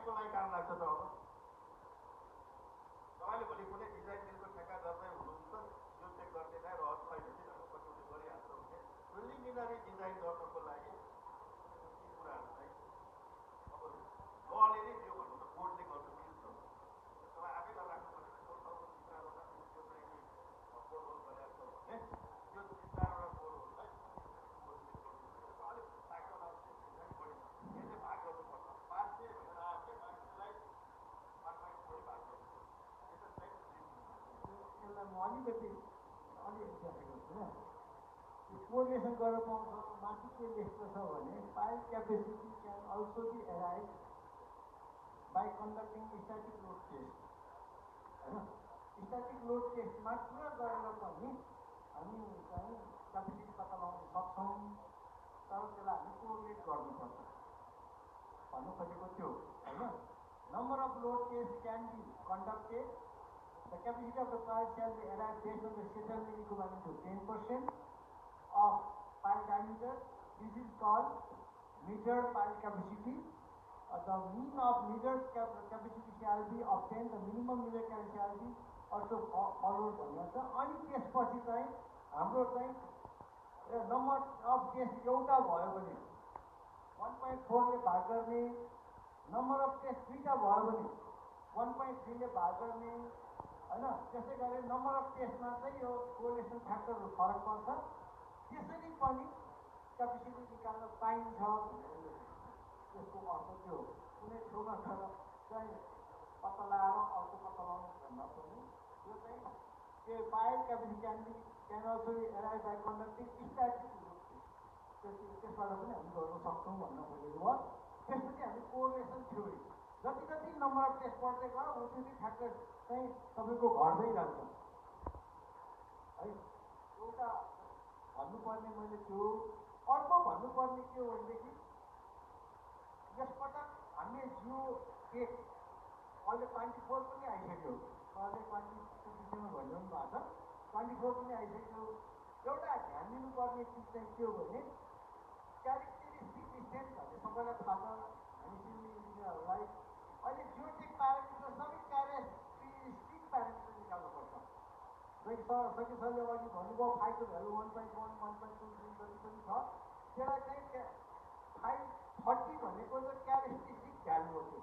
कसको लागि काम लाग्छ त अब तपाईँले भोलि कुनै डिजाइन दिनको ठेक्का गर्दै हुनुहुन्छ यो चेक गर्ने नै रहर छैन किनभने कतिले गरिहाल्छ भने प्रिलिमिनरी डिजाइन गर्नको लागि यी कुराहरू चाहिँ अब लले नै दियो भन्नु त बोर्डले गर्नु मिल्छ तपाईँ आफै गरेर राख्नुपर्ने कोर्ट चारवटा त्यो चाहिँ नि बोर्ड होल गरेको छ भने यो चारवटा बोर्ड होललाई अलिक ताकतवाला डिजाइन बढी यसले भाग गर्नुपर्छ 500 भनेर आफै मान्छेलाई 1.4 भाग गर्नुपर्छ यसलाई म अलिकति देखेको छु कोरिलेसन गरेर पाउँछ माथि के लेखेको छ भने pile capacity can also be arrive by conducting static load test होइन स्ट्याटिक लोड टेस्ट मात्र गरेर पनि हामी चाहिँ क्यापेसिटी पत्ता लगाउन सक्छौँ तर त्यसलाई हामी कोरिलेट गर्नुपर्छ भन्नु खोजेको त्यो होइन number of load test can be conducted the capacity of the pile shall be arrived based on the settlement equivalent to 10% of pile diameter. This is called metered pile capacity. The mean of metered capacity shall be obtained. The minimum metered capacity shall be also followed. अनि त्यसपछि चाहिँ हाम्रो चाहिँ number of test एउटा भयो भने 1.4 ले भाग गर्ने नम्बर अफ टेस्ट दुईटा भयो भने 1.3 ले भाग गर्ने होइन त्यसै गरी नम्बर अफ टेस्टमा चाहिँ यो कोरिलेसन फ्याक्टरहरू फरक पर्छ त्यसरी पनि क्यापेसिटी निकाल्न पाइन्छ भनेर त्यसको अर्थ त्यो कुनै ठाउँमा चाहिँ पत्ता लगाएर अर्को पत्ता लगाउनु भन्दा पनि यो चाहिँ त्यो pile capacity can also arrive by conducting static त्यसबाट पनि हामी गर्न सक्छौँ भन्न खोजेको हो त्यसपछि हामी कोरिलेसन थ्योरी जति जति नम्बर अफ टेस्ट बढ्दै गयो उति फ्याक्टर चाहिँ तपाईँको घट्दै जान्छ है एउटा भन्नुपर्ने मैले त्यो अर्को भन्नुपर्ने के हो भनेदेखि यसपटक हामीले जियो टेक अहिले 24 पनि आइसक्यो अहिले 22 विषयमा भनिरहनु भएको छ 24 पनि आइसक्यो एउटा ध्यान दिनुपर्ने चिज चाहिँ के हो भने क्यारेक्टरिस्टिक डिस्टेन्स भन्ने सबैलाई थाहा छ हामी सिभिल इन्जिनियरहरूलाई अहिले जियोटेक प्यारामिटर सबै क्यारेक्टरिस्टिक प्यारामिटर निकाल्नुपर्छ सके सरले अघि भन्नुभयो फाइलको भ्यालु 1.1 1.2 जति पनि छ त्यसलाई चाहिँ 530 भनेको चाहिँ क्यारेक्टरिस्टिक भ्यालु हो त्यो